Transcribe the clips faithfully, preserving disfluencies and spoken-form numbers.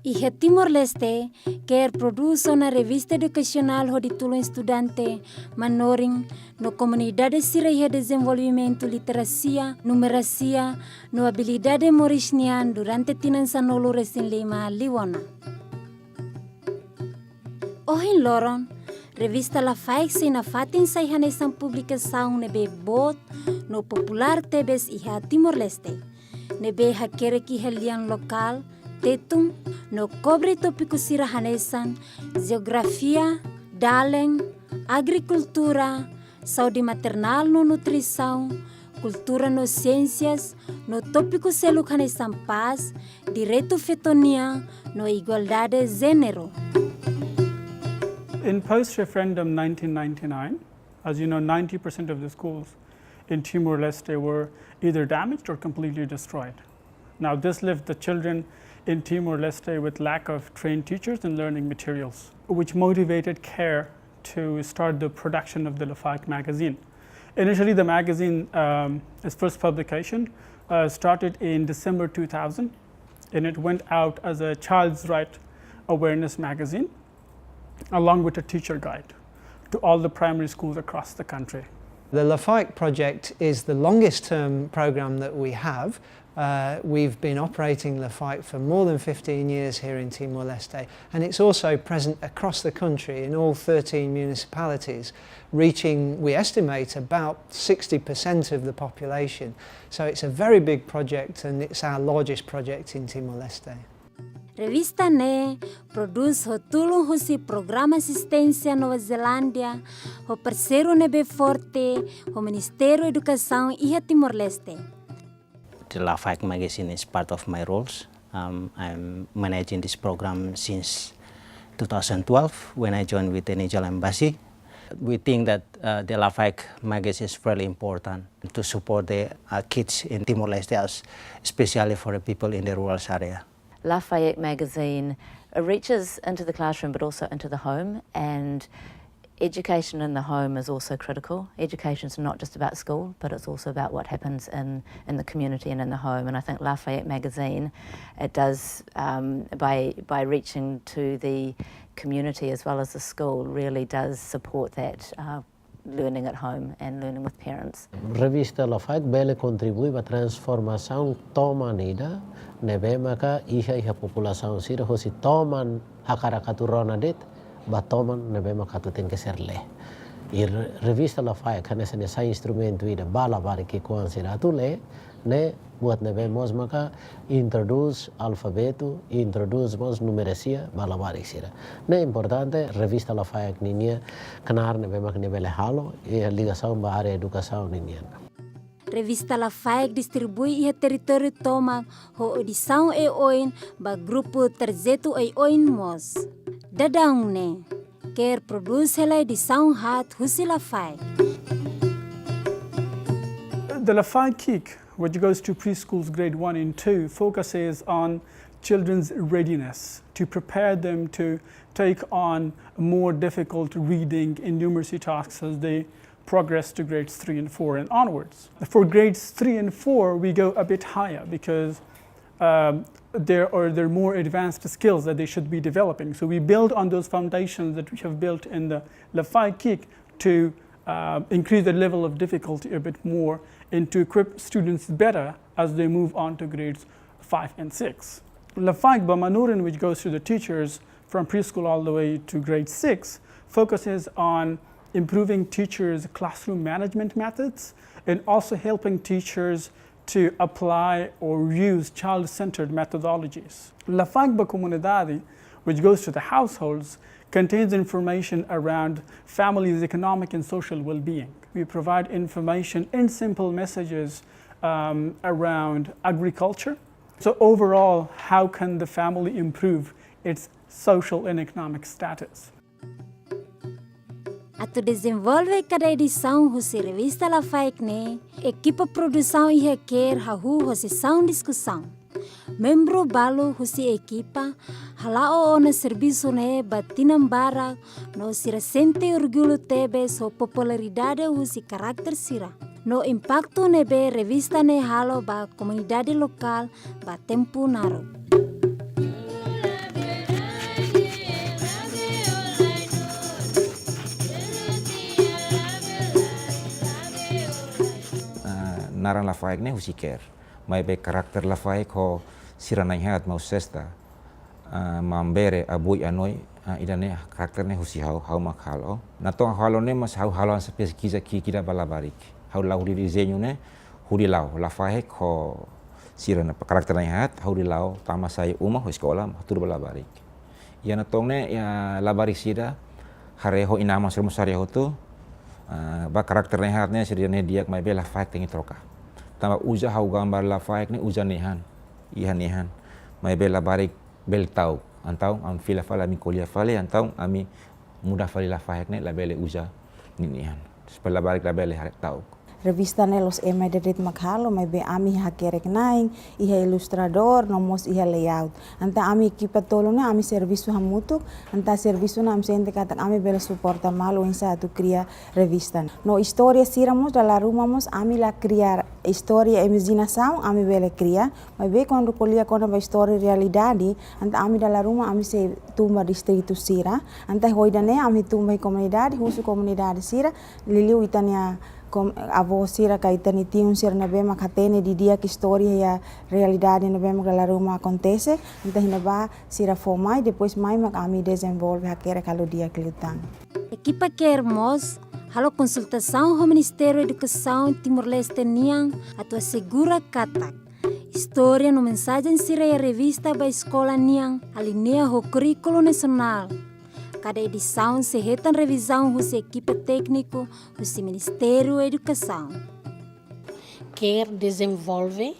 Iha Timor-Leste, CARE prodús ona revista edukasionál hodi tulun estudante, manorin, no komunidade sira iha dezenvolvimentu literasia, numerasia, no abilidade moris nian durante tinan sanulu-resin-lima liu ona. Ohin loron, revista Lafaek sei nafatin sai hanesan publikasaun ne'ebé boot no populár tebes iha Timor-Leste, ne'ebé hakerek iha lian lokál, Tetun, no kobre tópiku sira hanesan jeografia, dalen, agrikultura, saúde maternál no nutrisaun, kultura no siénsias, no tópiku seluk hanesan pás, direitu feto nian, no igualdade jéneru. In post-referendum nineteen ninety-nine, as you know, ninety percent of the schools in Timor-Leste were either damaged or completely destroyed. Now, this left the children in Timor-Leste with lack of trained teachers and learning materials, which motivated CARE to start the production of the Lafaek magazine. Initially, the magazine, um, its first publication, uh, started in December two thousand, and it went out as a child's right awareness magazine, along with a teacher guide to all the primary schools across the country. The Lafaek project is the longest term program that we have. Uh, we've been operating Lafaek for more than fifteen years here in Timor-Leste, and it's also present across the country in all thirteen municipalities, reaching, we estimate, about sixty percent of the population. So it's a very big project, and it's our largest project in Timor-Leste. Revista ne'e prodús ho tulun husi Programa Asisténsia Nova Zelándia, ho parseiru ne'ebé forte ho Ministériu Edukasaun iha Timor-Leste. The Lafaek magazine is part of my roles. Um, I'm managing this program since two thousand twelve when I joined with the Nigel Embassy. We think that, uh, the Lafaek magazine is really important to support the, uh, kids in Timor-Leste, as-, especially for the people in the rural area. Lafaek magazine, uh, reaches into the classroom but also into the home, and education in the home is also critical. Education is not just about school, but it's also about what happens in, in the community and in the home. And I think Lafaek magazine, it does, um, by, by reaching to the community as well as the school, really does support that, uh, learning at home and learning with parents. Revista Lafaek bele kontribui ba transformasaun toman ida ne'ebé maka iha, iha populasaun sira, husi toman hakarak atu rona de'it ba toman ne'ebé maka atu tenke ser lee. I re-, revista Lafaek hanesan nia sai instrumentu ida ba labarik ki'ikoan sira atu lee, ne'e buat ne'ebé mós maka introdús alfabetu, introdús mós numerasia ba labarik sira. Ne'e importante revista Lafaek ninia knaar ne'ebé maka nia bele halo, i ligasaun ba área edukasaun ninian. Revista Lafaek distribui iha territóriu tomak ho edisaun oioin ba grupu tarjetu oioin mós. Daudaun ne'e, CARE prodús hela edisaun haat husi Lafaek. The Lafaek Kick, which goes to preschools grade one and two, focuses on children's readiness to prepare them to take on more difficult reading and numeracy tasks as they progress to grades three and four and onwards. For grades three and four, we go a bit higher because, um, there are, there are more advanced skills that they should be developing. So we build on those foundations that we have built in the Lafaek Kick to, uh, increase the level of difficulty a bit more and to equip students better as they move on to grades five and six. Lafaek ba Manorin, which goes to the teachers from preschool all the way to grade six, focuses on improving teachers' classroom management methods and also helping teachers to apply or use child-centered methodologies. Lafaek ba Komunidade, which goes to the households, contains information around families' economic and social well-being. We provide information in simple messages, um, around agriculture. So overall, how can the family improve its social and economic status? Atu dezenvolve kada edisaun husi revista Lafaek ne'e, ekipa produsaun iha CARE hahú ho sesaun diskusaun. Membru balu husi ekipa hala'o ona servisu ne'e ba tinan barak no sira sente orgullu tebes ho popularidade husi karakter sira no impaktu ne'ebé revista ne'e halo ba komunidade lokál ba tempu naruk. Naran Lafaek ne'e husi CARE. Maibé karakter Lafaek ho sira na'in-haat, maun Sesta, ah, maun Bere, Abui, Anoi, ah, ida-ne'e karakter ne'e husi ha'u, ha'u mak halo. Natoon ha'u halo ne'e, mas ha'u halo hanesan peskiza ki'ik ida ba labarik. Ha'u la'o hodi dezeñu ne'e, hodi la'o Lafaek ho sira-nia karakter na'in-haat, ha'u hodi la'o tama sai uma ho eskola, hatudu ba labarik. Iha natoon ne'e, iha labarik sira haree ho inan-aman sira mós haree hotu, ah, ba karakter na'in-haat ne'e sira ne'e di'ak, maibé Lafaek tenke troka. Tanba uza ha'u gambar Lafaek ne'e uza nehan, iha nehan. Maibé labarik bele ta'uk. Entaun ami fila fali, ami ko'alia fali, entaun ami muda fali Lafaek ne'e labele uza nia nehan. Supaya labarik labele haree ta'uk. Revista ne'e la'ós ema ida de'it mak halo, maibé ami hakerek-na'in, iha ilustradór, no mós iha layout. Entaun ami ekipa tolu ne'e, ami servisu hamutuk, entaun servisu ne'e ami sente katak ami bele suporta malu oinsá atu kria revista. No istória sira mós, dala ruma mós, ami la kria istória imajinasaun, ami bele kria, maibé kuandu ko'alia kona-ba istória realidade, entaun ami dala ruma ami sei tun ba distritu sira, entaun ho ida-ne'e ami tun ba iha komunidade, husu komunidade sira, liuliu ita-nia kom-, avó sira ka ita-nia tiun sira ne'ebé mak hatene didi'ak istória iha realidade ne'ebé mak dala ruma akontese, entaun iha ne'ebá sira fó mai, depois mai mak ami dezenvolve hakerek halo di'ak liután. Ekipa CARE mós halo konsultasaun ho Ministériu Edukasaun Timor-Leste nian atu asegura katak istória no mensajen sira iha revista ba eskola nian aliña ho kurríkulu nasionál. Kada edisaun sei hetan revizaun husi ekipa tékniku husi Ministériu Edukasaun. CARE dezenvolve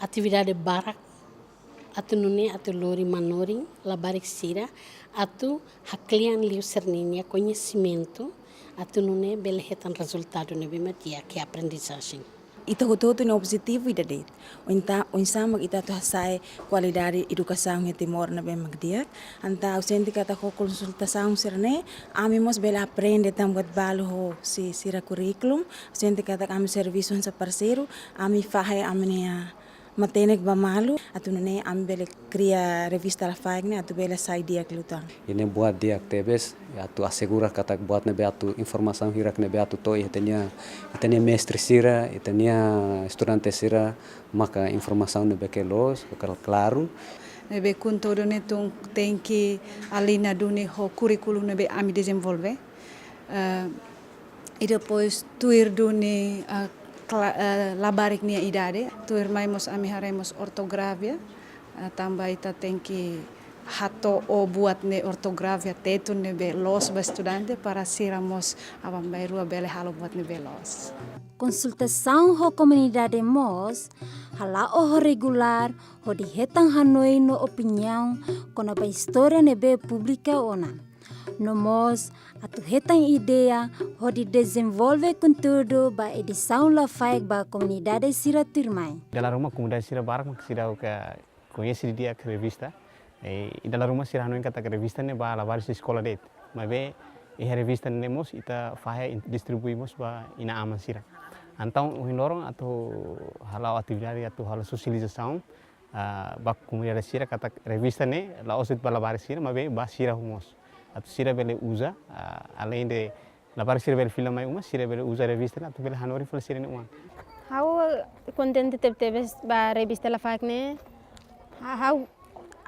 atividade barak atu nune'e atu lori manorin labarik sira atu haklean liu sira-nia koñesimentu atu nune'e bele hetan rezultadu ne'ebé mak di'ak iha aprendizajen. Ita hotu-hotu nia objetivu ida de'it. Ointa-, oinsá mak ita atu hasa'e kualidade edukasaun iha Timor ne'ebé mak di'ak. Entaun ha'u sente katak ho konsultasaun sira-ne'e, ami mós bele aprende tan buat balu husi sira kurríkulu. Ha'u sente katak ami servisu hanesan parseiru, ami fahe ami-nia matenek ba malu, atu nune'e ami bele kria revista Lafaek ne'e atu bele sai di'ak liután. Ida-ne'e buat di'ak tebes, atu asegura katak buat ne'ebé atu informasaun hirak ne'ebé atu to'o iha ita-nia, ita-nia mestre sira, ita-nia estudante sira, maka informasaun ne'ebé ke loos, maka klaru. Ne'ebé konteúdu ne'e tun tenke aliña duni ho kurríkulu ne'ebé ami dezenvolve. Eh, i depois tuir duni, eh, kla-, eh, labarik nia idade, tuirmai mós ami haree mós ortografia, eh, tanba ita tenke hato'o buat ne'e ortografia Tetun ne'ebé loos ba estudante para sira mós aban-bainrua bele halo buat ne'ebé loos. Konsultasaun ho komunidade mós hala'o ho regulár hodi hetan hanoin no opiniaun kona-ba istória ne'ebé publika ona. No mós atu hetan ideia hodi dezenvolve konteúdu ba edisaun Lafaek ba komunidade sira tuirmai. Dala ruma komunidade sira barak mak seidauk koñese didi'ak revista. Eh, i dala ruma sira hanoin katak revista ne'e ba labarik sira eskola de'it. Maibé iha revista ne'e mós ita fahe in-, distribui mós ba inan-aman sira. Entaun ohin loron atu hala'o atividade atu halo sosializasaun, ah, ba komunidade sira katak revista ne'e la'ós de'it ba labarik sira, maibé ba sira mós. Atu sira bele uza, ah, aleinde labarik sira bele fila mai uma, sira bele uza revista ne'e atu bele hanorin fali sira-nia oan. Ha'u kontente teb-tebes ba revista Lafaek ne'e. Ha-, ha'u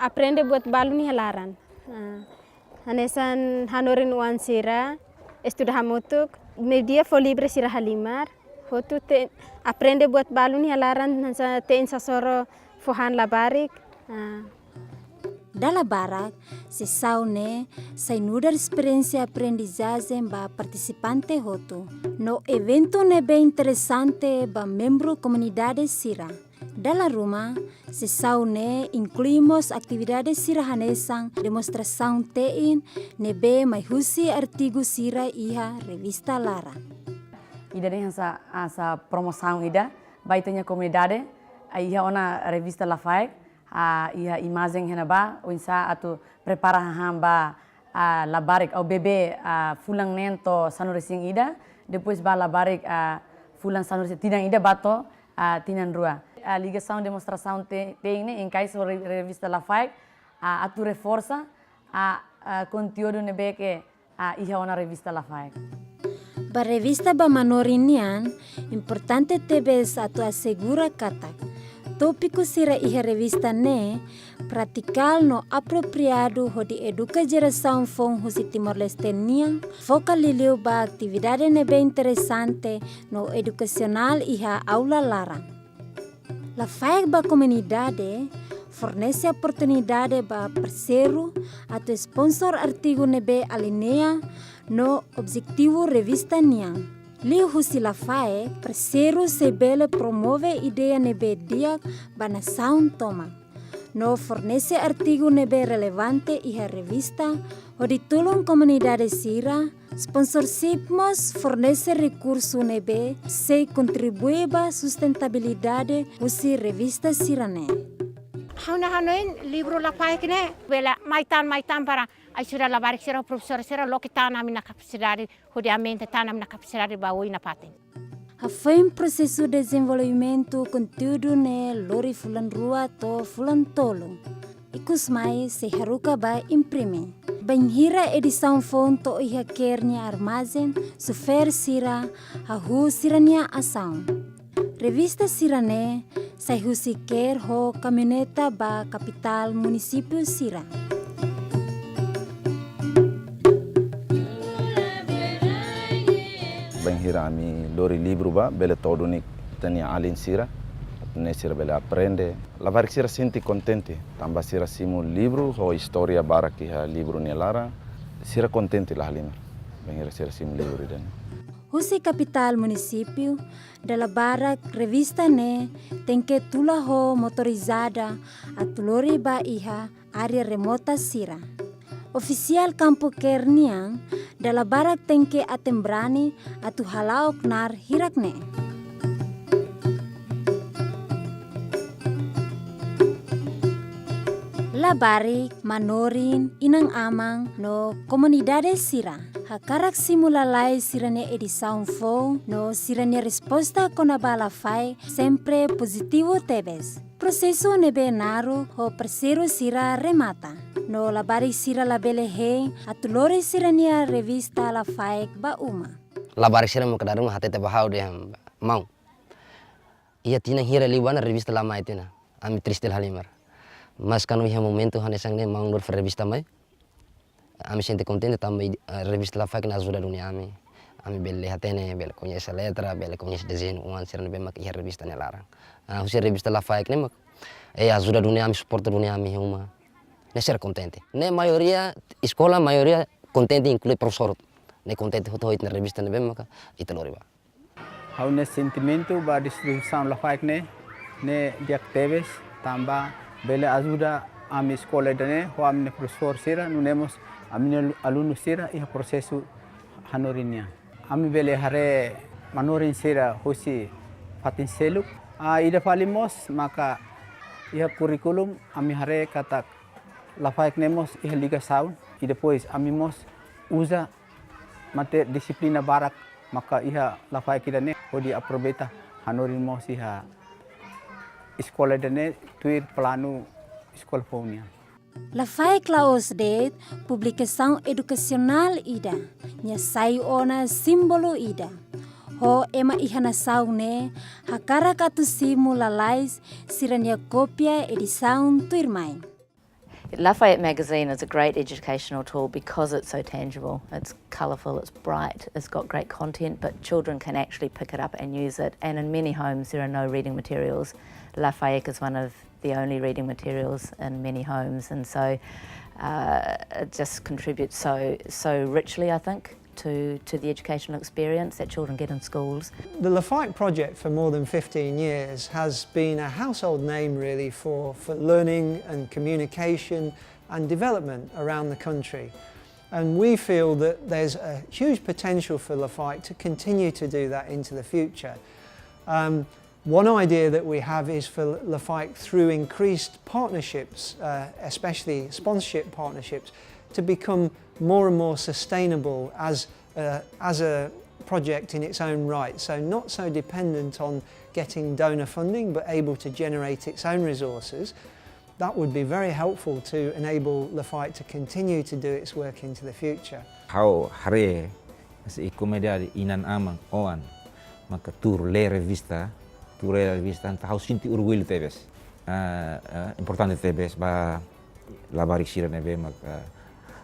aprende buat balu nia laran. Ah, hanesan hanorin oan sira, estuda hamutuk, média fó livre sira halimar, hotu te-, aprende buat balu nia laran, hanesan te'in sasoro fó han labarik. Ah. Dala barak, sesaun ne'e sai nu'udar esperiénsia aprendizajen ba partisipante hotu, no eventu ne'ebé interesante ba membru komunidade sira. Dala ruma, sesaun ne'e inklui mós atividade sira hanesan demonstrasaun te'in ne'ebé mai husi artigu sira iha revista laran. Ida-ne'e hanesan, hanesan promosaun ida ba ita-nia komunidade, ah, iha ona revista Lafaek, ah, iha imajen iha ne'ebá, oinsá atu prepara hahán ba, ah, labarik, ou bebé, ah, fulan neen to'o sanulu-resin-ida, depois ba labarik, ah, fulan sanulu-resin-, tinan ida ba to'o, ah, tinan rua. Ah, ligasaun demonstrasaun te-, te'in ne'e, enkaixa ho re-, revista Lafaek, ah, atu reforsa, ah, ah, konteúdu ne'ebé ke, ah, iha ona revista Lafaek. Ba revista ba manorin nian, importante tebes atu asegura katak tópiku sira iha revista ne'e pratikál no apropriadu hodi eduka jerasaun foun husi Timor-Leste nian, foka liuliu ba atividade ne'ebé interesante no edukasionál iha aula laran. Lafaek ba komunidade fornese oportunidade ba parseiru atu sponsor artigu ne'ebé aliña no objetivu revista nian. Liuhusi Lafaek, parseiru sei bele promove ideia ne'ebé di'ak ba nasaun tomak, no fornese artigu ne'ebé relevante iha revista, hodi tulun komunidade sira. Sponsorship mós fornese rekursu ne'ebé sei kontribui ba sustentabilidade husi revista sira-ne'e. Ha'u hanoin livru Lafaek ne'e bele mai tan, mai tan para ajuda labarik sira, profesór sira, loke tan ami-nia kapasidade, hodi aumenta tan ami-nia kapasidade ba oin nafatin. Hafoin prosesu dezenvolvimentu konteúdu ne'e lori fulan rua to'o fulan tolu. Ikusmai sei haruka ba imprime. Bainhira edisaun foun to'o iha CARE nia armazén, xofér sira hahú sira-nia asaun. Revista sira-ne'e sai husi CARE ho kamioneta ba kapitál munisípiu sira. Bainhira ami lori livru ba, bele to'o duni ita-nia alin sira, atu nune'e sira bele aprende. Labarik sira sente kontente, tanba sira simu livru ho istória barak iha livru nia laran, sira kontente la halimar. Bainhira sira simu livru ida-ne'e. Husi kapitál munisípiu, dala barak revista ne'e tenke tula ho motorizada atu lori ba iha área remota sira. Ofisiál kampu CARE nian dala barak tenke aten brani atu hala'o knaar hirak-ne'e. Labarik, manorin, inan-aman no komunidade sira hakarak simu lalais sira-nia edisaun foun no sira-nia resposta kona-ba Lafaek sempre pozitivu tebes. Prosesu ne'ebé naruk ho parseiru sira remata, no labarik sira labele hein atu lori sira-nia revista Lafaek ba uma. Labarik sira maka dala ruma hatete ba ha'u dehan, maun, iha tinan hira liubá ona revista la mai tiha ona. Ami triste la halimar. Mas kuandu iha momentu hanesan ne'e maun lori fali revista mai, ami sente kontente tanba, eh, revista Lafaek ne'e ajuda duni ami. Ami bele hatene, bele koñese letra, bele koñese dezeñu oan sira ne'ebé mak iha revista nia laran. Ah, husi revista Lafaek ne'e mak, eh, ajuda duni ami, suporta duni ami iha uma. Ne'e sira kontente. Ne'e maioria, eskola maioria kontente, inklui profesór. Ne'e kontente hotu ho ita-nia revista ne'ebé maka ita lori ba. Ha'u-nia sentimentu ba distribuisaun Lafaek ne'e, ne'e di'ak tebes, tanba bele ajuda ami eskola ida-ne'e, ho ami-nia profesór sira, nune'e mós ami-nia alu-, alunu sira iha prosesu hanorin nian. Ami bele haree manorin sira husi fatin seluk. Ah, ida fali mós maka iha kurríkulu ami haree katak Lafaek ne'e mós iha ligasaun, i depois ami mós uza mate disiplina barak maka iha Lafaek ida-ne'e hodi aproveita hanorin mós iha eskola ida-ne'e tuir planu eskola foun nian. Lafaek la'ós de'it publikasaun edukasionál ida, nia sai ona símbolu ida. Ho ema iha nasaun ne'e hakarak atu simu lalais sira-nia kópia edisaun tuirmai. Lafayette magazine is a great educational tool because it's so tangible. It's colourful, it's bright, it's got great content, but children can actually pick it up and use it. And in many homes, there are no reading materials. Lafayette is one of the only reading materials in many homes, and so, uh, it just contributes so, so richly, I think, to, to the educational experience that children get in schools. The Lafaek project for more than fifteen years has been a household name really for, for learning and communication and development around the country. And we feel that there's a huge potential for Lafaek to continue to do that into the future. Um, One idea that we have is for Lafaek, through increased partnerships, uh, especially sponsorship partnerships, to become more and more sustainable as, uh, as a project in its own right. So not so dependent on getting donor funding, but able to generate its own resources. That would be very helpful to enable Lafaek to continue to do its work into the future. Ha'u haree Se komunidade inan-aman, oan maka tuur lee revista, tuur lee revista, entaun ha'u sente orgullu tebes. Ah, ah, importante tebes ba labarik sira ne'ebé mak, ah,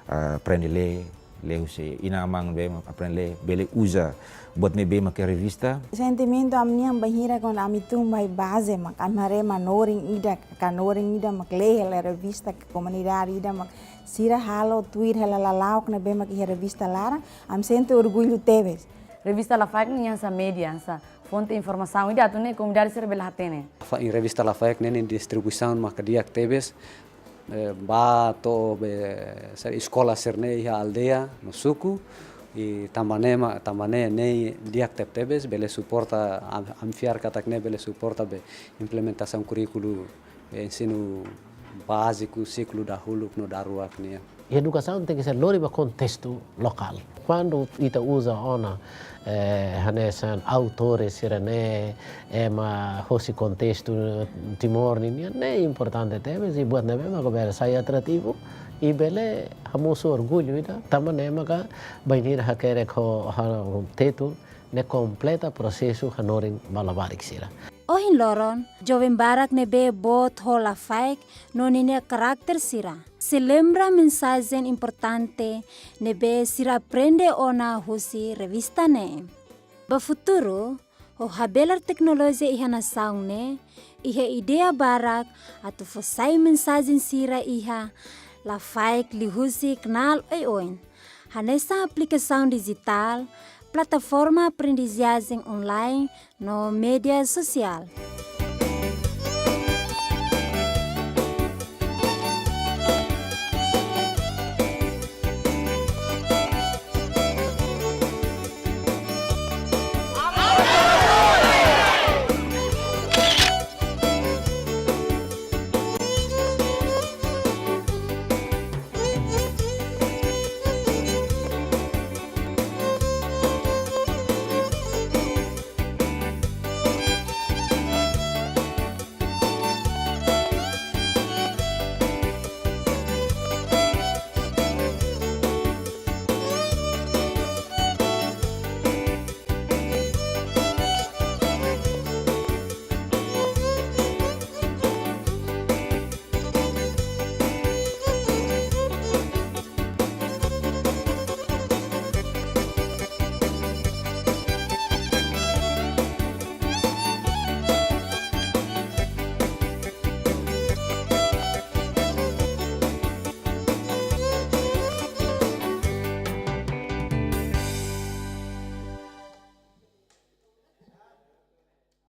ah, aprende lee, lee husi inan-aman ne'ebé mak aprende lee, bele uza buat ne'ebé mak iha revista. Sentimentu ami-nian bainhira kuandu ami tun ba iha baze mak ami haree manorin ida, ka hanorin ida mak lee hela revista, ka komunidade ida mak sira halo tuir hela lala'ok ne'ebé mak iha revista laran, ami sente orgullu tebes. Revista Lafaek ne'e hanesan média, hanesan fonte informasaun ida atu nune'e komunidade sira bele hatene. Fa-, revista Lafaek ne'e nia distribuisaun maka di'ak tebes, eh, ba to'o be, sira eskola sira-ne'e iha aldeia no suku, i tanba ne'e ma-, tanba ne'e ne'e di'ak tebetebes, bele suporta, am-, ami fiar katak ne'e bele suporta be implementasaun kurríkulu, eh, ensinu báziku, siklu dahuluk no daruak nian. Edukasaun tenke ser lori ba kontestu lokál. Kuandu ita uza ona, eh, hanesan autores sira-ne'e, ema hosi kontestu Timor ninian, ne'e importante tebes, i buat ne'ebé mak bele sai atrativu, i bele hamosu orgullu ida, tanba ne'e maka bainhira hakerek ho, ha, Tetun, ne'e kompleta prosesu hanorin ba labarik sira. Ohin loron, joven barak ne'ebé boot ho Lafaek no ninia karakter sira sei lembra mensajen importante ne'ebé sira aprende ona husi revista ne'e. Ba futuru, ho habelar teknolojia iha nasaun ne'e, iha ideia barak atu fó sai mensajen sira iha Lafaek liuhusi kanál oioin, hanesan aplikasaun dijitál, plataforma aprendizajen online no média sosiál.